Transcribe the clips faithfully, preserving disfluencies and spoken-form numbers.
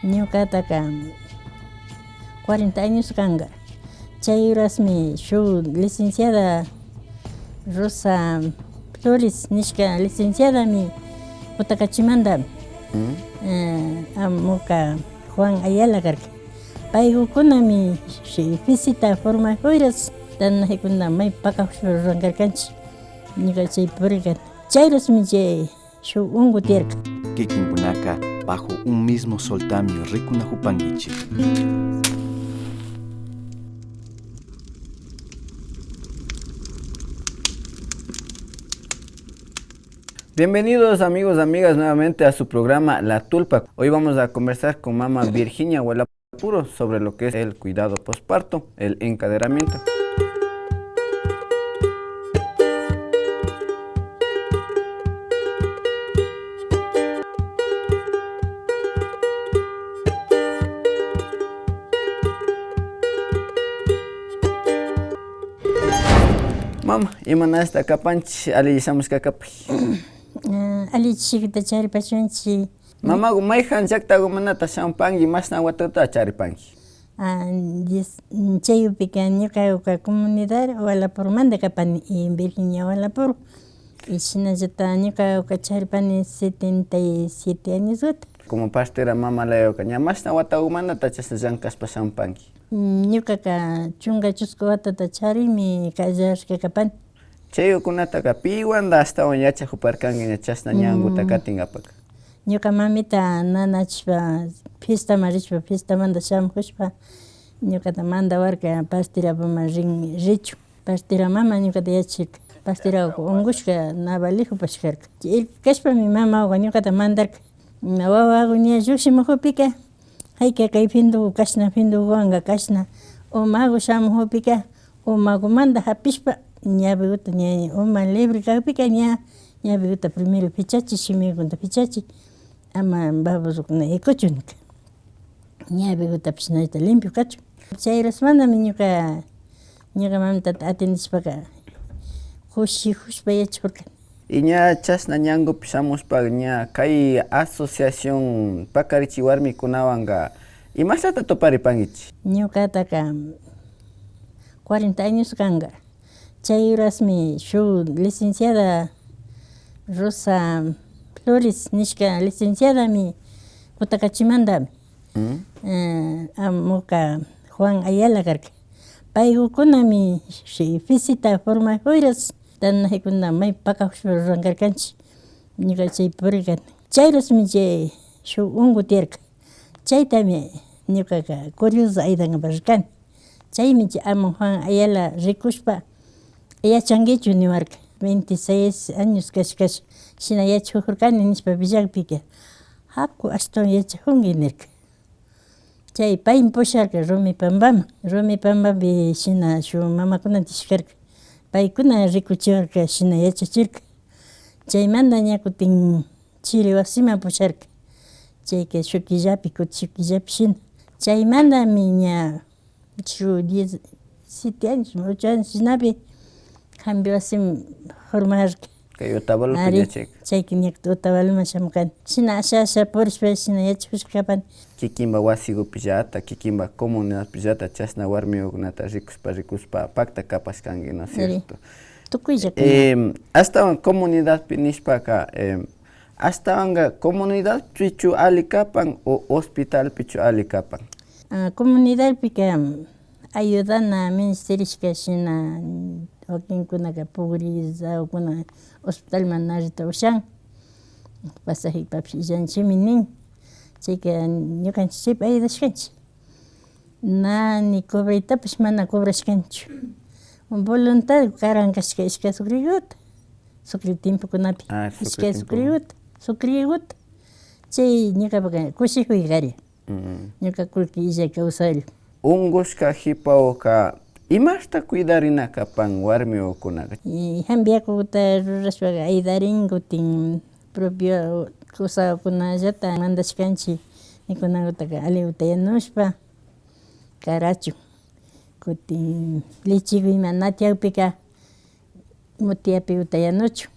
Ñukataka cuarenta años kanka. Chay horasmi shuk licenciada Rosa Flores nishka licenciadami Cotacachimandamin. Eh, amuka Juan Ayala karka. Paykukunami shi-, visita formak horas tandajakuna may pakajushpa ruran karkanchik. Ñuka chay purirkani. Chay horasmi chay shuk unku tiyarka. Kikinkunaka bajo un mismo soltami rikunajupankichik. Bienvenidos amigos, amigas, nuevamente a su programa La Tulpa. Hoy vamos a conversar con mama Virginia Huala Puro sobre lo que es el cuidado posparto, el encadenamiento. Mama, imanashta kapanchik, alli shamushka kapay. Ah, alli chishikuta charipashunchik. Mamaku, mayjan llaktakumanata shamupanki, mashna watata charipanki? Ah, diez, chaypika ñuka uka comunidad Hualapurumanta kapani, y Virginia Hualapuru. Y shinallata ñuka uka charipani setenta y siete añoskuta. Como partera mama layuka, ña mashna watakumanata chashna llankashpa shamupanki? Mm, ñukaka chunka chusku watata charinmi kallarishka kapani. Chaykunataka piwanta ashtawan yachajuparkanki ña chashna ñankuta katinkapaka? Ñuka mamita nanachishpa, fiestaman rishpa, fiestamanta shamujushpa, ñukata mandawarka parterapaman rin, richun. Partera mama ñukata yachachirka. Parteraku unkushka, na valijupashkarka. Chay kashpami mamaku ñukata mandarka. Wawaku ña llukshimujukpika, jayka kay finduku kashna, findukuwanka kashna, umaku shamujukpika, umakumanta japishpa, ñawikuta ña uma libre kakpika ña, ñawikuta primero pichachi, shimikunata pichachi, ama babosokuna ikuchun nika. Ñawikutapish shinallata limpio kachun. Chay horasmantami ñuka, ñuka mamitata atendishpaka, kushijushpa yachajurkani. Y ña chashna ñankupi shamushpa, ña kay asociación pakarichik warmikunawanka, imashnata tuparipankichik? Ñukataka cuarenta años kanka. Chay horasmi shuk licenciada Rosa Flores nishka licenciadami Cotacachimandamin. Eh, amuka Juan Ayala karka. Paykukunami shi-, visita formak horas tandajakuna may pakajushpa ruran karkanchik. Ñuka chay purirkani. Chay horasmi chay shuk unku tiyarka. Chaytami ñukaka curioso ayudankapak rirkani. Chaymi chay ama Juan Ayala rikushpa, "Yachankichu?" niwarka. Veintiséis años kashkash shina yachajurkani nishpa willakpika, "Jaku, ashtawan yachajunki", nirka. Chay paymi pusharka rumi pampaman. Rumi pampapi shina shuk mamakuna tiyashkarka. Paykuna rikuchiwarka, shina yachachirka. Chaymanta ña kutin chiri wasiman pusharka. Chayka shuk killapi, kutin shuk killapi shina. Chaymantami ña shuk diecisiete años, ocho años shinapi jampi wasiman formarka. Kay Otavalopi. Ari, ña chayka. Chayka ña Otavaloman shamurkani. Shina asha asha purishpa shina yachajushka kapani. Kikinpa wasikupillatak, kikinpa comunidadpillatak chashna warmikukunata rikushpa, rikushpa pakta kapashkanki, ¿no es cierto? Ari. Tukuy llakuna. Em, ashtawan comunidadpi nishpaka, em, ashtawanka comunidadpichu alli kapan o hospitalpichu alli kapan? Ah, comunidadpika ayudana ministerishka shina, wakinkunaka pobreza, ukuna hospitalman na rita ushan, pasajepapish illanchimi nin. Chayka ñukanchik chaypi ayudashkanchik. Na ni cobraytapish mana cobrashkanchu. Voluntad karan kashka ishkay sucrikuta, sucre tiempokunapi. Ah, sucre tiempo. Ishkay sucrikuta, sucrikuta. Chay ñukapaka kushikuy karin. Mm. Ñuka kullki illay kawsaylla. Unkushka jipawka, imashta cuidarina kapan warmikukunaka? Y jampi yakuta rurashpaka ayudarin, kutin propio kusakunallata mandashkanchik, mikunakutaka allikuta yanushpa karachun. Kutin lecheku ima na tiyakpika, mutiyapikuta yanuchun.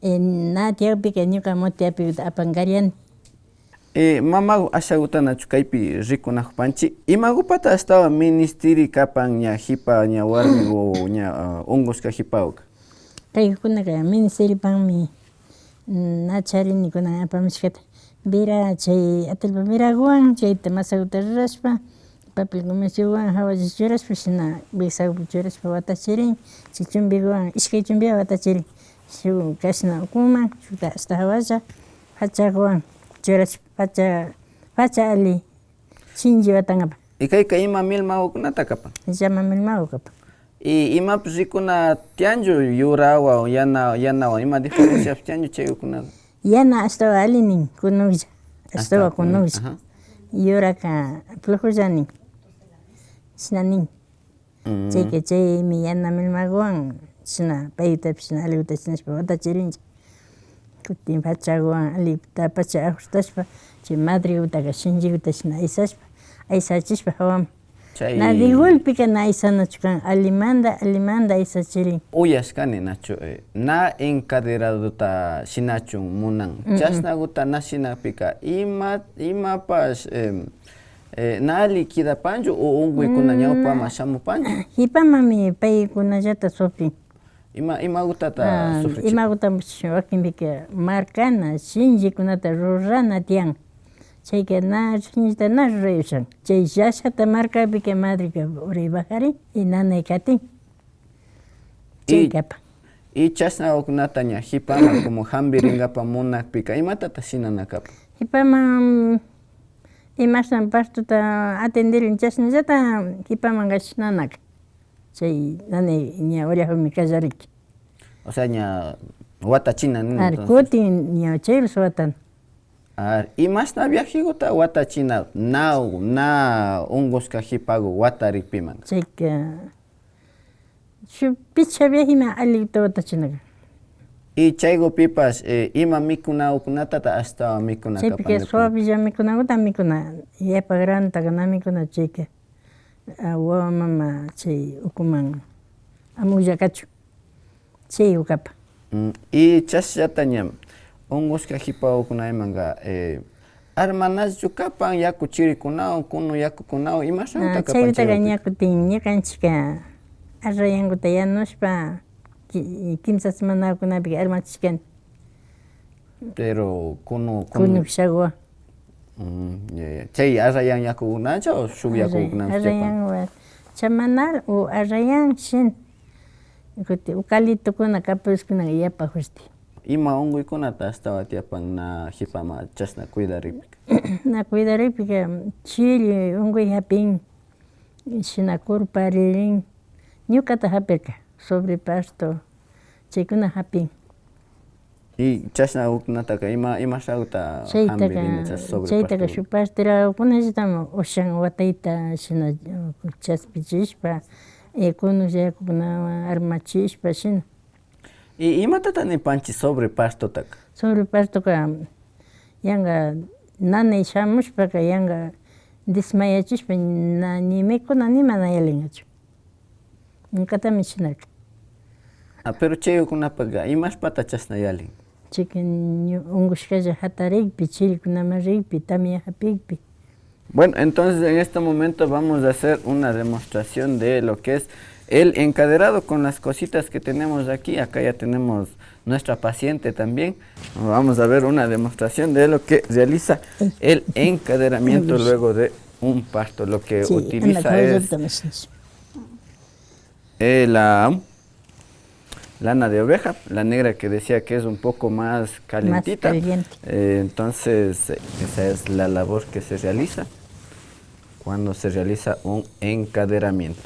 Eh, na tiyakpika ñuka mutiyapikuta apankariani. Eh, mamagu, ashaguta nachu kaypi rikunajupanchi, imagupata ashtawan ministiri kapan ña jipa, ña warmigu, ña, ah, ungushka jipaguka? Kaykunaka ministiripanmi, mm, na charini kunan apamushkata. Vira, chay atallpa viraguwan chayta masaguta rurashpa, papel comerciowan jawallapi churashpa, shina wiksagupi churashpa watachirin, chay chumbiguwan, ishkay chumbiwan watachirin. Shuk kashna ukuman, shukta ashta jawalla, pachaguwan churashpa, pacha, pacha ali shinchi watankapa. Y kayka ima milmagukunata kapan? Llama milmagu kapan. Y imapish rikuna tiyanchu yurawan, yana, yanawan, ima diferenciapish tiyanchu chaygukunawan? Yana ashtawan ali nin, kunuklla. Ashtawan kunuklla. Ajá. Yuraka flojolla nin. Shina nin. Mm. Chayka chaymi yana milmaguwan shina paytapish shina aliguta shinashpa watachirinchik. Kutin pachaguwan aliguta pacha ajustashpa, chay madregutaka shinchiguta shina aysashpa, aysachishpa jawaman. Chay na de golpeka na aysanachu kan, alimanta, alimanta aysachirin. Uyashkani nachu, eh, na encaderadota shinachun munan. Mm, mm. Chashnaguta na shinakpika, ima, imapash, em, eh, na ali kidapanchu o unkuykuna ñawpaman shamupanchu? Jipamanmi paykunallata sufrin. Ima, imagutata sufrichikun? Imagutapash wakinpika markana, shinchikunata rurana tiyan. Chayka na shinchita na rurayushan. Chay llashata markapika madreka uray bajarin y nanay katin. Chay kapan. Y chashnagukunata ña jipaman como jambiringapa munakpika, imatata shinana kapan? Jipaman, imashna partuta atenderin chashnallata jipamanka shinanaka. Chay nani ña urajumi kallariki. O sea, ña watachina nini. Ari, entonces kutin ña chaypish watan. Ari, imashna viajeguta watachina, na, na unkushka jipagu watarikpiman? Chayka, shuk pichka viajemi aliguta watachinaka. Y chaygupipash, eh, ima mikunagukunatata ashtawan mikuna kapan? Chaypika suavilla mikunaguta mikuna, yapa granotaka na mikuna chayka. Ah, wawa mama chay ukuman amuklla kachun. Chay ukapa. Mm, y chashllata ña unkushka jipagukuna imanka, eh, armanachu kapan yaku chirikunawan, kunu yakukunawan, imashata kapan chaypika? Chaypika ña kutin ñukanchikka arrayankuta yanushpa ki-, kimsa semanakunapika armachishkani. Pero kunu, kunu. Kunukshawa. Mm, ya, ya. Chay arrayan yakukunachu o shuk yakukunachu? Arrayanwa chamanal o arrayan shin. Kutin eucaliptokuna, caprioskunaka yapajushti. Ima unkuykunata ashtawan tiyapan na jipaman chashna cuidarikpika? Na cuidarikpika chilli unkuy japin. Shina kurparirin, ñukata japirka, sobre pasto, chaykuna japin. Y chashna ukunataka ima, imashaguta jambirini chashna sobre pasto? Chaytaka shuk parterakunallatami ushan watayta shina, uh, chaspichishpa, eh, kunulla yakukunawan armachishpa shina. Y imatata nipanchik sobre pastotaka? Sobre pastoka, yanka nanay shamushpaka, yanka desmayachishpa, na, ni mikuna nima na yalinkachu. Ñukatami shinarka. Ah, pero chay ukunapaka imashpata chashna yalin? Chayka ñu-, unkushkalla jatarikpi, chillkunaman rikpi, tamya japikpi. Bueno, entonces en este momento vamos a hacer una demostración de lo que es el encaderado con las cositas que tenemos aquí. Acá ya tenemos nuestra paciente también. Vamos a ver una demostración de lo que realiza el encaderamiento luego de un parto. Lo que utiliza es, eh, la lana de oveja, la negra que decía que es un poco más calientita. Más caliente. Eh, entonces, eh, esa es la labor que se realiza cuando se realiza un encaderamiento.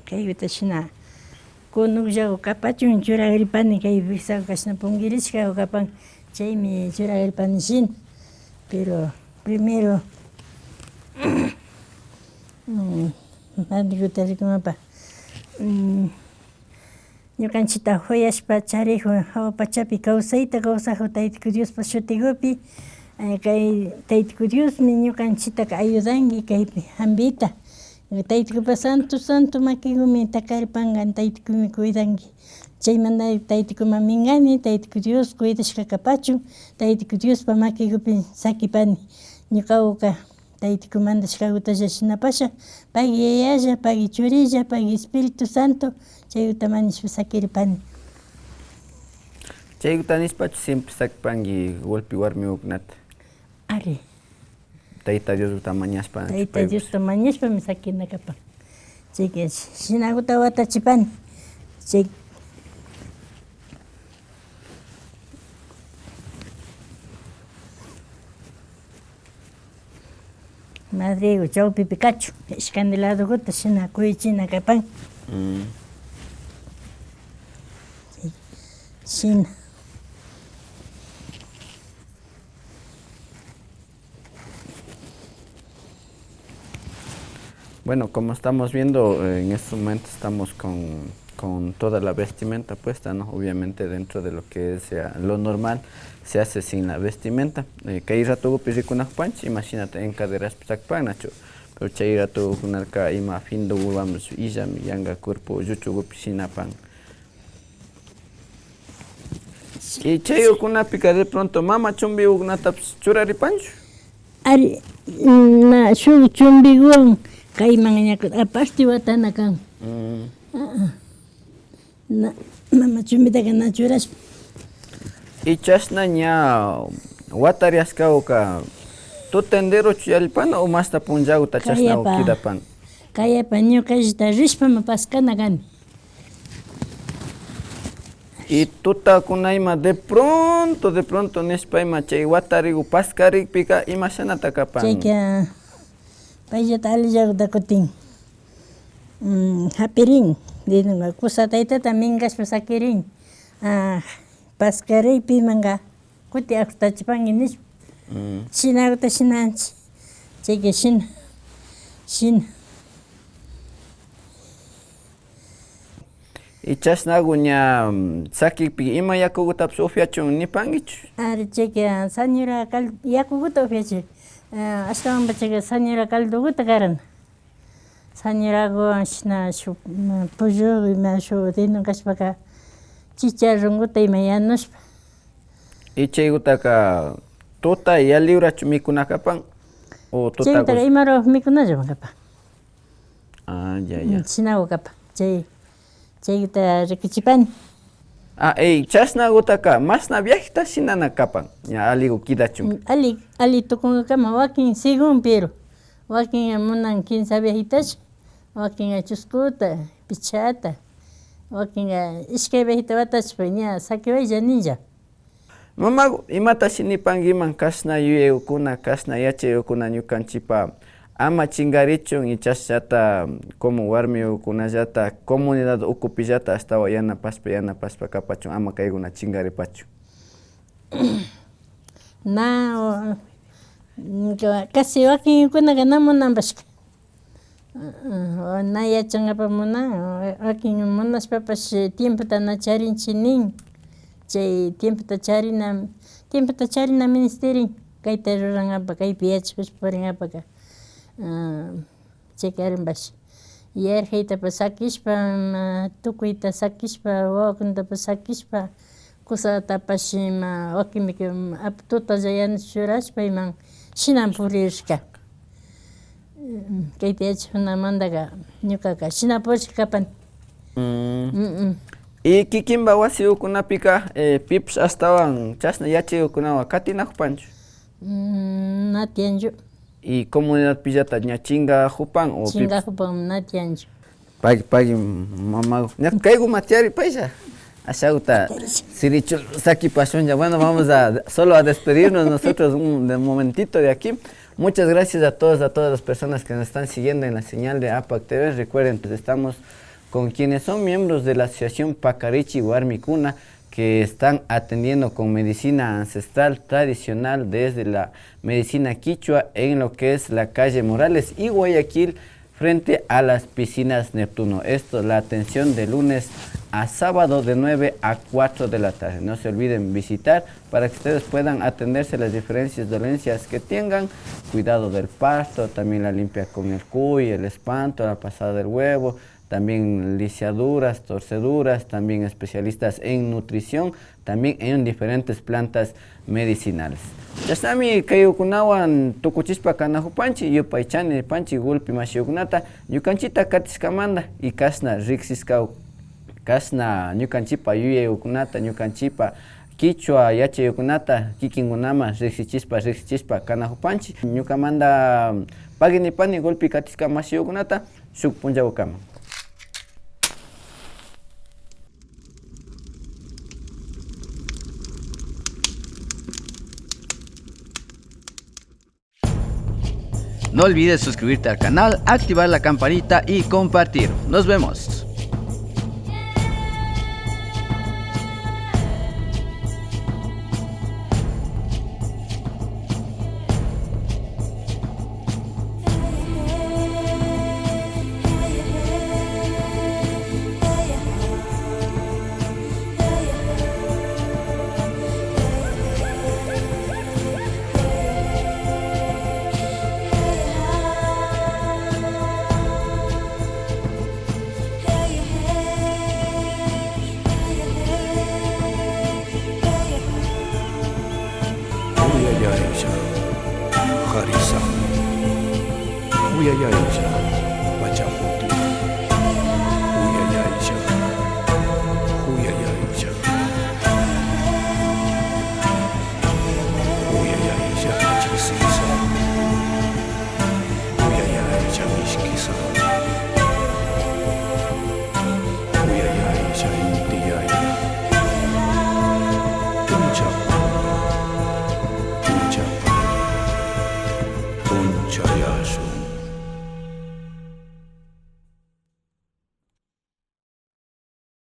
Kaypita shina kunukllagu kapachun churagripani, kay wiksagu kashna punkirishkagu kapan, chaymi churagripani shin. Pero primero, mm, madriguta rikunapa, mm, ñukanchikta juyashpa charijun jawa pachapi kawsayta kawsajun Taytiku Diospa shutigupi, eh, kay Taytiku Diosmi ñukanchiktaka ayudanki kaypi jambita. Taytikupa santo, santo makigumi takaripangan, Taytikumi cuidanki. Chaymanta Taytikuman mingani, Taytiku Dios cuidashka kapachun, Taytiku Diospa makigupi sakipani. Ñukaguka Taytiku mandashkagutalla shinapasha, pagui yayalla, pagui churilla, pagui Espíritu Santo, chayguta mañashpa sakiripani. Chayguta nishpachu siempre sakipanki golpe warmigukunata. Ari. Tayta Diosguta mañashpa, Tayta Diosta mañashpami sakina kapan. Chayka shinaguta watachipani. Chay madrigo chawpipi kachun, ishkandi ladoguta shina kuyuchina kapan. Mm. Shina. Bueno, como estamos viendo, eh, en este momento estamos con, con toda la vestimenta puesta, ¿no? Obviamente dentro de lo que es, eh, lo normal, se hace sin la vestimenta. Eh, kay ratogupi rikunakupanchik, imashinatak encaderashpa sakpan, nachu. Pero chay ratokunarka ima findoguwanpish illami, yanga cuerpo lluchugupi shinapan. Y chaykunapika de pronto mama chumbigukunatapish churaripanchu. Ari, na shuk chumbiguwan kayman ña aparte watana kan. Mm. Ah, ah. Na, mama chumbitaka na churashpa. Y chashna ña watariashkaguka tuta enterochu yallipana o mashna punllaguta chashna kidapan? Kayapa, ñukallata rishpama paskana kani. Y tutakuna ima de pronto, de pronto nishpa ima chay watarigu paskarikpika imashanata kapan? Chayka payllata alillaguta kutin, mm, hapirin, dinunga kusa taytata mingashpa sakirin, ah, paskarikpimanka. Kuti ajustachipangui nishpa. Mm. Shinaguta shinanchik. Chayka shina, shina. Y chashnagu ña, mm, sakikpi ima yakugutapish upiachun nipanguichu? Ari, chayka sañura cal-, yakuguta upiachik. Ah, ashtawanpash chayka sañura caldoguta karana. Sañuraguwan shina shuk, mm, pollo, ima shuk dino kashpaka chicharronguta ima yanushpa. Y chaygutaka tuta yalliurachu mikuna kapan? O tuta chaygutaka imaruwan mikunallaman kapan. Ah, ya, ya. Mm, shinagu kapan. Chay Chayta rikuchipani. Ah, ey, chashnagutaka mashna viajeta shinana kapan, ña alligu kidachunka. Mm, alli, alli tukunkakama wakin según, pero wakin munan kimsa viajetashi, wakinka chuskuta, pichata, wakinka ishkay viajeta watashpa ña sakiwaylla ninlla. Mamagu, imatashi nipankiman kashna yuyaykuna, kashna yachaykuna ñukanchipa ama chinkarichun y chashnallata como warmikukunallata comunidad ukupillata ashtawan yanapashpa, yanapashpa kapachun, ama kaykuna chinkaripachun? Na, o, mm, casi wakinkunaka na munanpashka. Ah, na yachankapak munan, wakin munashpapash tiempota na charinchik nin. Chay tiempota charina, tiempota charina ministirin, kayta rurankapak, kaypi yachakushpa purinkapakka. Ah, chaykarinpash. Yarjaytapash sakishpa, ima tukuyta sakishpa, wawakunatapash sakishpa, kusatapash ima wakinpika, mm, ap-, tutalla yanushpa churashpa ima shinaman puririshka. Mm, kayta yachakunamantaka ñukaka shina purishka kapani. Mm. Mm, mm. Y kikinpa wasikukunapika, eh, pipash ashtawan chashna yachaykukunawan katinakupanchu? Mm, na tiyanchu. Y comunidadpillata ña chinkakupan o pipash? Chinkakupan, na tiyanchu. Pagui, pagui, mamagu. Ña kaykuma tiyari paylla. Ashaguta sirichu sakipashunlla. Bueno, vamos a solo a despedirnos nosotros un, de un momentito de aquí. Muchas gracias a todos, a todas las personas que nos están siguiendo en la señal de APAC T V. Recuerden, pues, estamos con quienes son miembros de la Asociación Pakarichi Warmikuna, que están atendiendo con medicina ancestral tradicional desde la medicina quichua en lo que es la calle Morales y Guayaquil, frente a las piscinas Neptuno. Esto, la atención de lunes a sábado de nueve a cuatro de la tarde. No se olviden visitar para que ustedes puedan atenderse las diferentes dolencias que tengan, cuidado del parto, también la limpia con el cuy, el espanto, la pasada del huevo, también lisiaduras, torceduras, también especialistas en nutrición, también en diferentes plantas medicinales. Chashnami kaykunawan tukuchishpa kanajupanchik, yupaychani panchik gulpi mashiyukunata, ñukanchikta katishkamanta y kashna riksishka, kashna ñukanchikpa yuyaykunata, ñukanchikpa kichwa yachaykunata kikinkunaman riksichishpa, riksichishpa kanajupanchik. Ñukamanta pagui nipani gulpi katishka mashiyukunata, shuk punllakukaman. No olvides suscribirte al canal, activar la campanita y compartir. Nos vemos. Uyayaylla, Harisa. Uyayaylla.